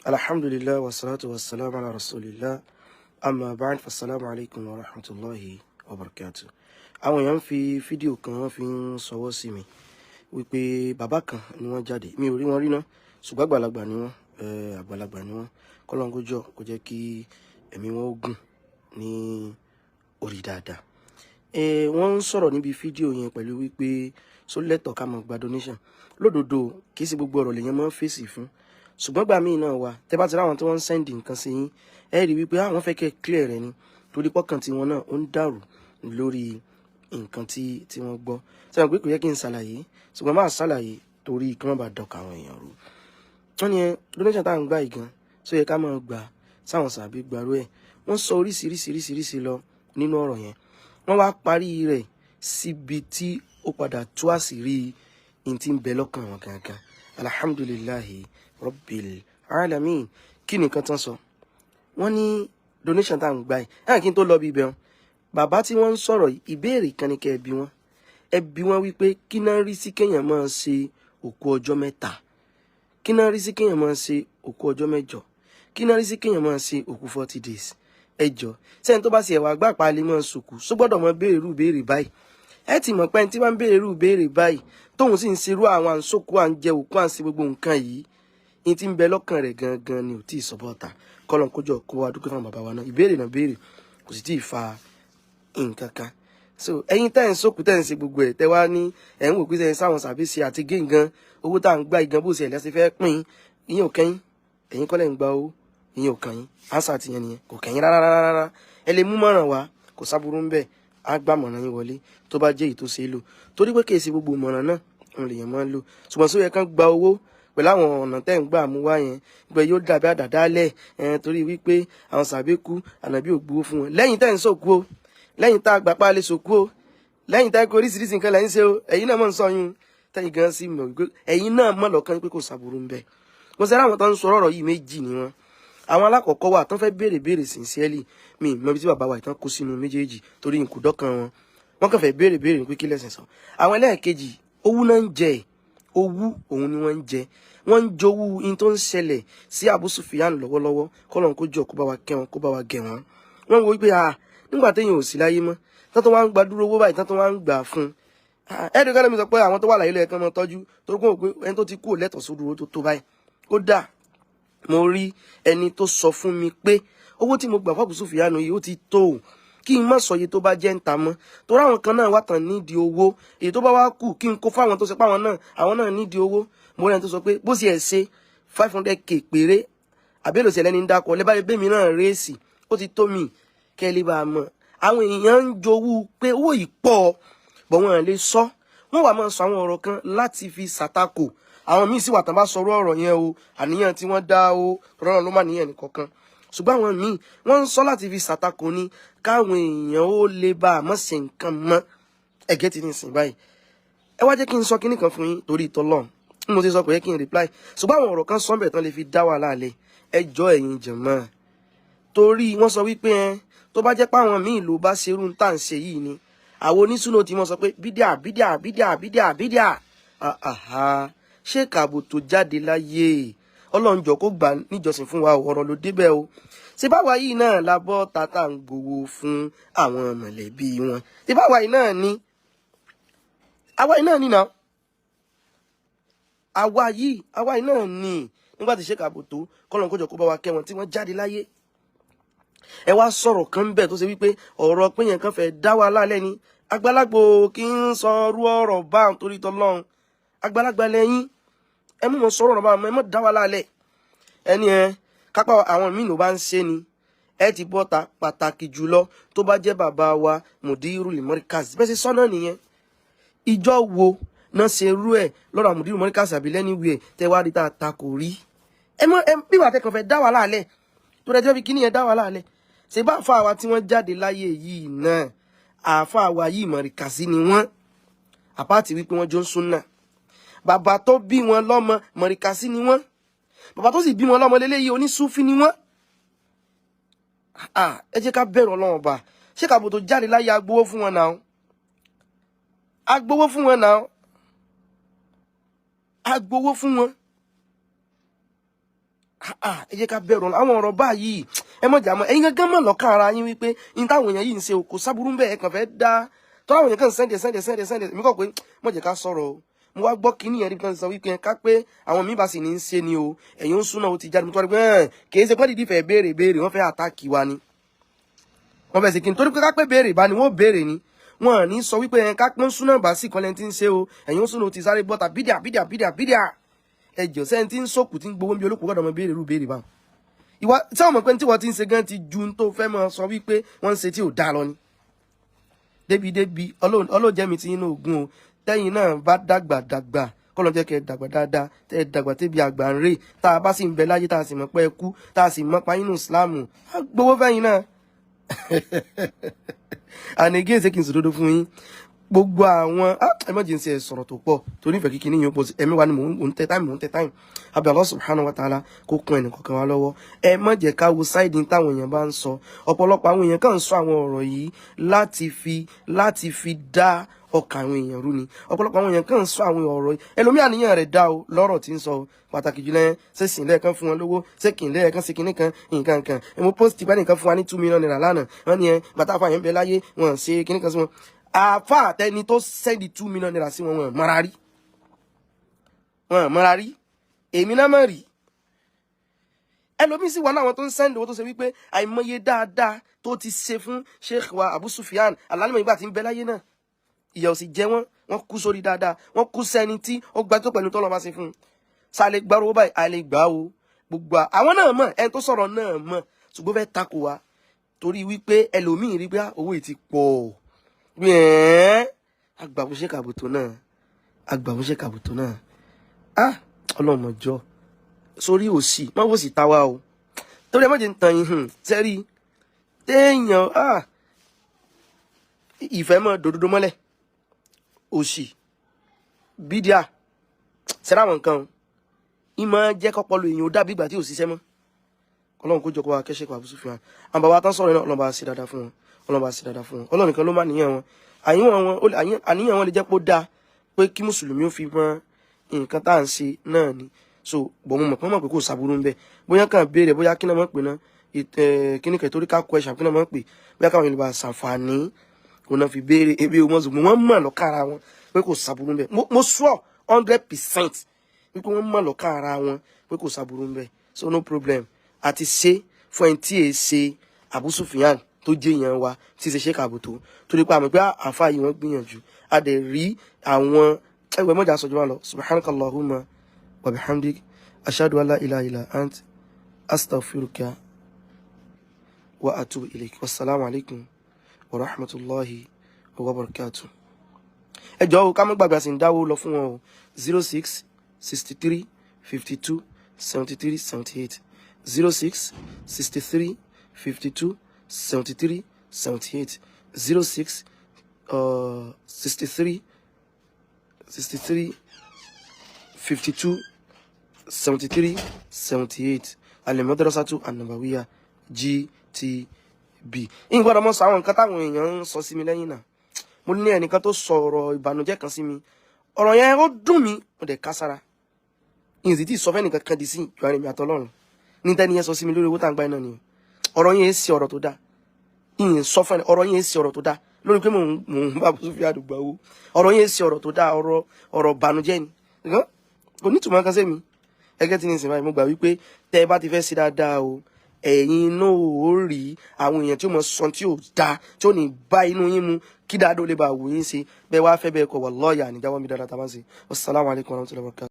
Alhamdulillah wa salatu wa salam ala rasulillah, amma ba'd, fassalamu alaikum wa rahmatullahi wa barakatuh. Àwọn èèyàn ń fi fídíò kan wọ́n fi ń sọwọ́ sí mi wípé bàbá kan ni wọ́n jáde. Mi ò rí wọn rí ná, ṣùgbọ́n àgbàlagbà ni wọ́n, àgbàlagbà ni wọ́n. Kọ́lọ́n kó jọ kó jẹ́ kí ẹ̀mí wọn ó gùn ní orí dáadáa. Wọ́n ń sọ̀rọ̀ níbi fídíò yẹn pẹ̀lú wípé só lẹ́tọ̀ọ́ ká máa gba donation. Lódodo, kì í ṣe gbogbo ọ̀rọ̀ lèèyàn máa ń fèsì fún, ṣùgbọ́n gbà míì náà wà tẹ́ bá ti ráwọn tí wọ́n ń send nǹkan sí yín, ẹ rí wípé àwọn fẹ́ kẹ́ clear rẹ̀ ni, torí pọ́kàn tiwọn náà ó ń dàrú lórí nǹkan tí wọ́n gbọ́. Sẹ́wọ̀n pé kò yẹ kí n ṣàlàyé, ṣùgbọ́n máa ṣàlàyé torí kí wọ́n bá dọ̀kà àwọn èèyàn rú. Wọ́n ní donation tá à ń gbà yìí gan, só yẹ ká máa gbà? Sáwọn sàbí gbarú ẹ̀? Wọ́n sọ oríṣiríṣiríṣiríṣi lọ nínú ọ̀rọ̀ yẹn. Wọ́n wá parí rẹ̀ síbi tí ó padà tú àṣírí in tí ń bẹ lọ́kàn wọn gangan. Alhamdulillahi rabbil alamin. Kí nìkan tán sọ? Wọ́n ní donation tá à ń gbà yìí ẹ̀, kí n tó lọ bí ibẹ̀ wọn, bàbá tí wọ́n ń sọ̀rọ̀ yìí, ìbéèrè kan ní kẹ́ ẹ bi wọ́n. Ẹ bi wọ́n wípé kí náà rí sí kéèyàn máa ṣe òkú ọjọ́ 3, kí náà rí sí kéèyàn máa ṣe òkú ọjọ́ 8, kí náà rí sí kéèyàn máa ṣe òkú 40 days? Ẹ jọ, sẹ́ni tó bá ṣe ẹ̀wà àgbà palẹ̀ máa sòkù só gbọ́dọ̀ mọ béèrè irú béèrè báyìí? Ẹ ti mọ̀ pé ẹni tí wọ́n ń béèrè irú béèrè báyìí, tóun sì ń ṣerú àwọn à ń sòkú, à ń jẹ òkú, à ń ṣe gbogbo nǹkan yìí, ní ti ń bẹ lọ́kàn rẹ̀ gangan ni ò tí ì sọ bọ́ta. Kọ́lọ́n kójọ kó wa dúpẹ́ fún bàbá wa náà. Ìbéèrè náà béèrè kò sì tí ì fa nǹkan kan. So ẹ̀yin tẹ́ ń sókù, tẹ́ ń ṣe gbogbo ẹ̀, tẹ́ wá ní ẹ̀ ń wò pé sẹ́yìn sáwọn sàbíṣe àti gígan owó tá à ń gbá igan, bó ṣe ẹ̀ lẹ́sẹ̀ fẹ́ pín, ìyẹn ò kẹ́yìn. Ẹ̀yin kọ́lẹ̀ ń gba owó, ìyẹn ò kàn yín. Ánsà tìyẹn nìyẹn, kò kẹ́yìn rárá rárá. Ẹ lè mú mọ̀ràn wá, kò sábúrú ń bẹ̀, á gbà mọ̀ràn yín wọlé tó bá jẹ́ èyí tó ṣe é lò, torí pé kìí ṣe gbogbo mọ̀ràn náà òun lèèyàn máa ń lò. Ṣùgbọ́n sóyẹ kán gba owó pẹ̀lú àwọn ọ̀nà tẹ́ ń gbà mú wá yẹn pé yóò dàbí àdàdálẹ̀ ẹ̀, torí wípé àwọn sàbí kú, ànàbí ò gbowó fún wọn. Lẹ́yìn tẹ́ ń sòkú o, lẹ́yìn tá a gbà pa lè sòkú o, lẹ́yìn tá a kó oríṣiríṣi nǹkan lẹ́yìn ṣe o, ẹ̀yin náà mọ̀ ń sọ yún, tẹ́yìn gan sí mọ̀ wípé ẹ̀yin náà mọ̀ lọ́kàn pé kò sàbùrù ń bẹ̀. Mo ṣe ráwọn tó ń sọ ọ̀rọ̀ yìí, méjì ni wọ́n. Àwọn alákọ̀ọ́kọ́ wà tó fẹ́ béèrè béèrè sincerely. Mi mọ ibi tí bàbá wa ìtàn kó sínú méjèèjì, torí nkùdọ́kan wọn, wọ́n kàn fẹ́ béèrè béèrè pé kí lẹ́sìn sọ. Àwọn ẹlẹ́ẹ̀kejì, owú náà ń jẹ, owú òun ni wọ́n ń jẹ, wọ́n ń jowú in tó ń ṣẹlẹ̀ sí Abu Sufyan lọ́wọ́lọ́wọ́. Kọ́lọ́n kó jọ kó bá wa kẹ́ wọn, kó bá wa gẹ̀ wọ́n. Wọ́n wo wípé ah, nígbà téèyàn ò sí láyé mọ́, tán tó wá ń gba dúró owó báyìí, tán tó wá ń gbà fún un, ẹ̀ẹ́dì kan lẹ́mi sọ pé àwọn tó wà láyé lẹ́ẹ̀kan mọ́ tọ́jú, torí pé ẹni tó ti kú ò lẹ́tọ̀ọ́ sódù owó tó tó báyìí. Kódà mo rí ẹni tó sọ fún mi pé owó tí mo gbà fún Abu Sufyan yìí, ó ti tó o, kí n má sọ iye tó bá jẹ́ ń ta mọ́, torí àwọn kan náà wà tán nídìí owó. Èyí tó bá wá kù, kí n kó fáwọn tó ṣe pé àwọn náà nídìí owó. Mo rí ẹni tó sọ pé bó ṣe ẹ̀ ṣe 500K péré àbí èlò ìṣẹ̀lẹ̀ ní dákọ̀ lẹ́bàá bẹ́ẹ̀ mi náà réèsì, ó ti tó mi. Kẹ́ ẹ lè bá a mọ̀, àwọn èèyàn ń jowú pé owó yìí pọ̀ bọ̀, wọ́n lè sọ. Wọ́n wà máa sọ àwọn ọ̀rọ̀ kan láti fi ṣàtakò. Àwọn míì sì wà tán bá sọ̀rọ̀ ọ̀rọ̀ yẹn o, àníyàn tí wọ́n dá o, tọ́lọ́run ló má níyàn nìkankan. Ṣùgbọ́n àwọn míì, wọ́n ń sọ láti fi ṣàtakò ni, káwọn èèyàn ó lè bá a mọ̀ ṣe nǹkan mọ́. Ẹ̀gẹ́ ti ní ìsìn báyìí. Ẹ wá jẹ́ kí n sọ kinní kan fún yín torí ìtọ́lọ́run. Mo ti sọ pé yẹ kí n reply, ṣùgbọ́n àwọn ọ̀rọ̀ kan sọ́nbẹ̀ tán lè fi dá wàhálà lẹ̀. Ẹ jọ, ẹ̀yin jẹ̀mọ́, torí wọ́n sọ wípé ẹ tó bá jẹ́ pé àwọn míì ló bá ṣerú ń tà ń ṣe yìí ni, àwọn onísùnà tí wọ́n sọ pé bídíà, bídíà, bídíà, bídíà, bídíà. Ṣé kààbò tó jáde láyé, Ọlọ́run jọ̀ọ́ kó gbà níjọsìn fún wa. Ọ̀rọ̀ ló débẹ̀ o. Ṣé báwa yìí náà la bọ́ tata ń gbowó fún àwọn mọ̀lẹ́bí wọn? Ṣé báwa yìí náà ni? Àwa yìí náà ni náà, àwa yìí, àwa yìí náà ni. Nígbà tí Sheikh Àbòtó, kọ́lọ́n kójọ kó bá wa kẹ́ wọn, tí wọ́n jáde láyé, ẹ wá sọ̀rọ̀ kan bẹ̀ tó ṣe wípé ọ̀rọ̀ pé yẹn kan fẹ́ dá wa lálẹ́ ni. Àgbàlagbò kí ń sọ rú ọ̀rọ̀ bá ń torí tọlọ́run. Àgbàlagbà lẹ́yìn, ẹ mú wọn sọ̀rọ̀ bá ẹ mọ̀ dá wa lálẹ́. Ẹni ẹ kápá àwọn míì ló bá ń ṣe ni ẹ ti bọ́ta, pàtàkì jùlọ tó bá jẹ́ bàbá wa Mudirul Markaz. Bẹ́ẹ̀ ṣe sọ́nà nìyẹn. Ìjọ wo náà ṣe rú ẹ̀ lọ́dọ̀ Mudirul Markaz àbí lẹ́niwẹ̀ẹ́ tẹ́ wá rí tá a ta kò rí? Ẹ mọ ẹ bí wàá tẹkàn fẹ́ dá wa lálẹ́ tó rẹjọ́ bí kíní yẹn dá wa lálẹ́. Ṣe bá àfa wa tí wọ́n jáde láyé yìí náà, àfa wa yìí mọ̀rìkàsí ni wọ́n, àpáàtì wípé wọ́n jó ń súnà. Bàbá tó bí wọn lọ́mọ, mọ̀rìkàsí ni wọ́n. Bàbá tó sì bí wọn lọ́mọ lélẹ́yìí, onísúfí ni wọ́n. Ẹ jẹ́ ká bẹ̀rù Ọlọ́run ọba. Ṣé kàbò tó jáde láyé, agbowó fún wọn náà, agbowó fún wọn náà, agbowó fún wọn. Ẹ jẹ́ ká bẹ̀rù àwọn ọ̀rọ̀ báyìí. Ẹ mọ̀ jà mọ́ ẹ̀yin gángan mọ̀ lọ́kàn ara yín wípé ní táwọn èèyàn yìí ń ṣe kò sábúrú bẹ́ẹ̀. Ẹ kàn fẹ́ dá tọ́lá àwọn èèyàn kàn send send send send. Èmi kọ̀ pé mọ̀ jẹ́ ká sọ̀rọ̀ o. Mo wá gbọ́ kínní yẹn níbi kan sọ wípé ká pé àwọn míì bá sì ní í ṣe ni o, ẹ̀yin ń súná o ti jáde. Mo tọ́ pé kì í ṣe pé dídí fẹ́ béèrè béèrè, wọ́n fẹ́ attack wa ni. Wọ́n fẹ́ ṣe kí n torí pé ká pé béèrè bá ni wọ́n béèrè ni, wọ́n ní sọ wípé ká pé ń súná bá sì kọ́lẹ́ tí ń ṣe o, ẹ̀yin ń súná o ti sáré bọ́ta bídíà bídíà bídíà bídíà. Ẹjọ́ sẹ́ni tí ń sòkù tí ń gbowó bí olókùú gbọ́dọ̀ mọ béèrè irú béèrè báwọn. Ìwọ tí wọ́n mọ̀ pé tí wọ́n ti ń ṣe gan ti ju tó fẹ́ mọ sọ wípé wọ́n ń ṣe tí ò dáa lọ ni. Débi débi ọlọ́jẹ́ mi ti inú ogun o. Tẹ́yìn náà bá dàgbà dàgbà, kọ́lọ́ jẹ́ kẹ́ dàgbà dáadáa, tẹ́ dàgbà tẹ́bi àgbà ń rè, tá a bá sì ń bẹ láyé, tá a sì mọ̀ pé ẹ kú, tá a sì mọ̀ pa inú Ìsìláàmù, á gbowó fẹ́yìn náà. And again, ṣé kí n sòdodo fún yín? Gbogbo àwọn, ẹ má jẹ́ n ṣe sọ̀rọ̀ tó pọ̀ torí ìfẹ́ kíkí níyàn pọ̀ sí ẹ̀mí wa ni mò ń tẹ time, mò ń tẹ time. Àbí Allah subhanahu wa ta'ala kó kún ẹnì kọ̀ọ̀kan wa lọ́wọ́. Ẹ má jẹ́ ká wo side táwọn èèyàn bá ń sọ. Ọ̀pọ̀lọpọ̀ àwọn èèyàn kàn ń sọ àwọn ọ̀rọ̀ yìí láti fi dá ọkàn àwọn èèyàn rú ni. Ọ̀pọ̀lọpọ̀ àwọn èèyàn kàn ń sọ àwọn ọ̀rọ̀ yìí. Ẹlòmíì, àníyàn rẹ̀ dá o lọ́rọ̀ tí ń sọ o, pàtàkì jùlọ ṣé sìn lẹ́ẹ̀kan fún wọn lówó, ṣé kì í lẹ́ẹ̀kan ṣe kinní kan nǹkan kan. Mo post bá nìkan fún wa ní ₦2 million lánàá. Wọ́n ní ẹ bàtà àfààyàn bẹ láyé, wọn ṣe kinní kan sí wọn. Àáfà àtẹni tó send ₦2 million sí wọn, wọn mọ́ra rí, wọn mọ́ra rí. Èmi náà mọ̀ rí. Ẹlòmíín sì wà náà, àwọn tó ń send owó tó ṣe wípé àìmọye dáadáa tó ti ṣe fún Sheikh wa Abu Sufyan alálùmọ̀ ìgbà tí ń bẹ láyé náà, ìyà ò sì jẹ wọ́n. Wọ́n kú sórí dáadáa, wọ́n kú sẹ́ni tí ó gba tó pẹ̀lú tọ́lọ́ bá ṣe fún un. Sálẹ̀ gbárò owó báyìí, àlè gbà o. Gbogbo àwọn náà mọ̀, ẹni tó sọ̀rọ̀ náà mọ̀, ṣùgbọ́n fẹ́ takò wá torí wípé ẹlòmíín rí pé owó yìí ti pọ̀. Agbàmúṣe kàbùtò náà, agbàmúṣe kàbùtò náà. Ah, ọlọ́mọjọ́ sórí òsì má wò sí táwa o, torí ẹ má jẹ́ ń tan yín hùn sẹ́rí téèyàn. Ah, ìfẹ́ mọ́ dòdòdó mọ́lẹ̀, òsì bídíà sẹ́rà àwọn nǹkan ìmọ̀ jẹ́ kọ́pọ̀lọ́ èèyàn ó dàbí ìgbà tí ò ṣiṣẹ́ mọ́. Ọlọ́run kó jọ kó wa kẹ́sẹ̀ kó àbúsù fún wa. Àwọn bàbá tán sọ̀rọ̀ náà, Ọlọ́run bá ṣe dáadáa fún wọn, Ọlọ́run bá ṣe dáadáa fún wọn. Ọlọ́run nìkan ló má níyàn wọn. Àníyàn wọn lè jẹ́ pé ó dáa pé kí mùsùlùmí ó fi mọ nǹkan tá à ń ṣe náà ni. So bọ̀ mo mọ̀ pé wọ́n mọ̀ pé kò sábúrú ń bẹ̀. Bóyá kàn béèrè, bóyá kí náà mọ̀ pé náà kíní kan torí ká question, kí náà mọ̀ pé bóyá káwọn ènìyàn bá ṣàǹfààní kò náà fi béèrè ebi wọn, ṣùgbọ́n wọ́n mọ̀ lọ́kàn ara wọn pé kò sábúrú ń bẹ̀. Mo sọ 100% wípé wọ́n mọ̀ lọ́kàn ara wọn pé kò sábúrú ń bẹ̀. So no problem àti ṣe fún ẹni tí èé ṣe Abu Sufyan tó jẹ́ èèyàn wa tí ṣe Sheikh Abuto, torí pé àmì pé àǹfà yìí wọ́n gbìyànjú, a dẹ̀ rí àwọn ẹgbẹ́ mọ́jà sọ́jú wa lọ. Subhanakallahumma wa bihamdik, ashhadu an la ilaha illa ant, astaghfiruka wa atubu ilayk. Wassalamu alaikum wa rahmatullahi wa barakatuh. Ẹ jọ̀ọ́ o, ká má gbàgbé àsì ń dáwó lọ fún wọn o. 06 63 52 73 78, 06 63 52 73 78, 06 63 63 52 73 78, Al-Madrasatu An-Nabawiyya GTB. Ìgbọ́dọ̀ mọ́ sọ àwọn nǹkan táwọn èèyàn ń sọ sí mi lẹ́yìn náà. Mo ní ẹnìkan tó sọ ọ̀rọ̀ ìbànújẹ́ kan sí mi. Ọ̀rọ̀ yẹn ó dùn mí, mo dẹ̀ ká sára. Ìyẹn sì tí sọ fẹ́ nìkan kan di sí ìjọ àrèmí àtọlọ́run ní tẹ́ni yẹn sọ sí mi lórí owó tá à ń gbá iná ni. Ọ̀rọ̀ yẹn ṣe ọ̀rọ̀ tó dáa. Ìyẹn sọ fún ẹ, ọ̀rọ̀ yẹn ṣe ọ̀rọ̀ tó dáa lórí pé mò ń bá Abu Sufyan àdùgbà owó. Ọ̀rọ̀ yẹn ṣe ọ̀rọ̀ tó dáa, ọ̀rọ̀ ìbànújẹ́ ni kò ní ìtumọ̀ kan sí mi. Ẹgẹ́ tí ní ìsìn báyìí, mo gbà wípé tẹ́ ẹ bá ti fẹ́ sí dáadáa o, ẹ̀yin náà ó rí àwọn èèyàn tí ó mọ sọ tí ò dáa, tí ó ní bá inú yín mu, kí dáadọ́ lè bá wù yín ṣe bẹ́ẹ̀ wá fẹ́ bẹ́ẹ̀ kọ̀. Wallahi àníjáwọ́ mi dáadáa tá a bá ń ṣe. Wassalamu alaikum warahmatullahi wabarakatuh.